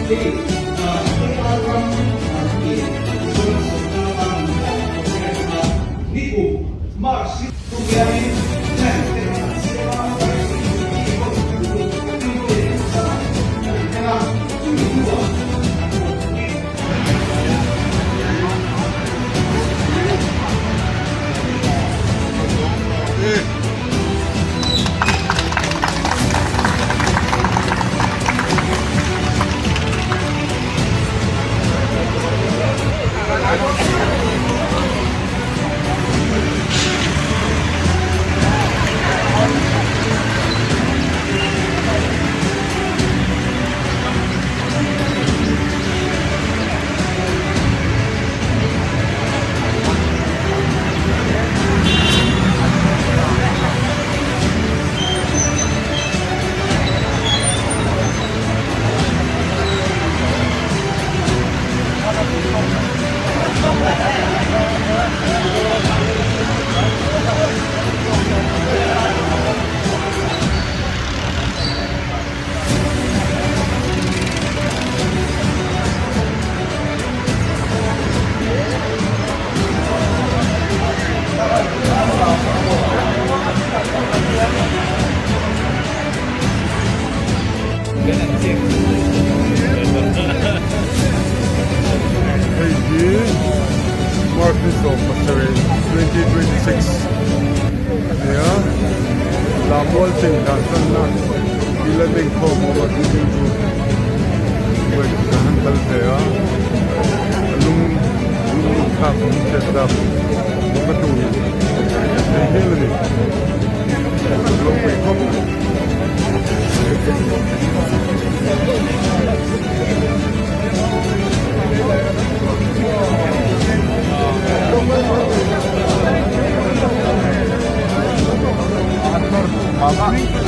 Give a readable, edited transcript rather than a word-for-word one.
Hei AR ram hi Mizoram sorkar tan min tak project a nikum March ni thum hianin plan te an siam a, University pawh Tuesday zan an inthleng a, chumi hnuah an thawhpui. Hei hi March ni 17 2026 nia Lammual chei dan tanna e-learning khawm awm a tih chu kan han kal ve a lung lung thlak awm hriat tak ka tu thei hial a ni ropui khawp mai.